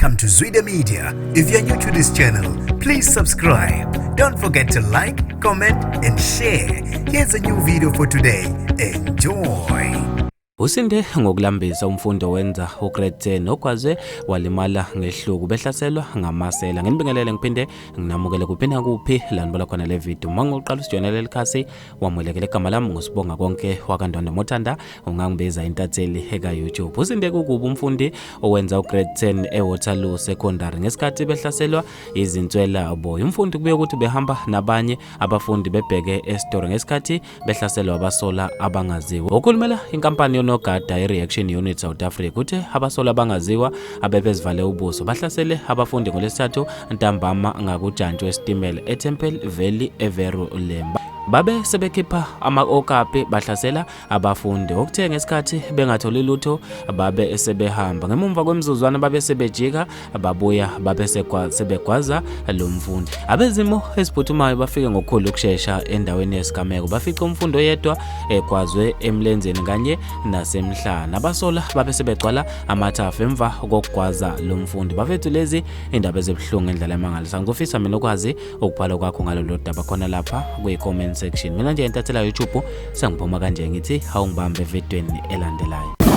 Welcome to Zwida Media. If you're new to this channel, please subscribe. Don't forget to like, comment, and share. Here's a new video for today. Enjoy. Usinde ngokulambisa umfundi owenza ugrade 10 ogwazwe walimala ngehluku behlaselwa ngamasela. Nginibingelele ngiphinde nginamukele kuphi nakuphi la nibola khona le video. Uma ngoqala usijoyinela leli khasi wamukelekile, igama lami nguSibonga konke wakaNdwandwe, mothanda ungangibiza intatheli eka YouTube. Usinde kukuba umfundi owenza ugrade 10 eWaterloo Secondary ngesikhathi behlaselwa izinswela boya. Umfundi kubuye ukuthi behamba nabanye abafundi bebheke esitoro ngesikhathi behlaselwa abasola abangaziwa. Okhulumela inkampani yonogada i-Reaction Unit South Africa uthe abasola abangaziwa abebezivale ubuso bahlasele abafundi ngoLwesithathu ntambama ngakujantshi wesitimela eTemple Valley eVerulam. Babe sebekhipha ama-okapi bahlasela abafundi, okuthe ngesikhathi bengatholi lutho babe sebehamba. Ngemumva kwemizuzwana babe sebejika babuya babe sebegwaza lo mfundi. Abezimo eziphuthumayo bafike ngokukhulu ukushesha endaweni yesigameko, bafica umfundi oyedwa egwazwe emlenzeni kanye nasemhlana. Abasola babe sebegcwala amathafa emva kokugwaza lo mfundi. Bafethu, lezi indaba ezibuhlungu ngendlela emangalisayo. Ngizofisa mina ukwazi ukubhala kwakho ngalolu daba khona lapha kwi-comment section. Mina nje intathela YouTube sengiphuma kanje, ngithi awungibambe evidweni elandelayo.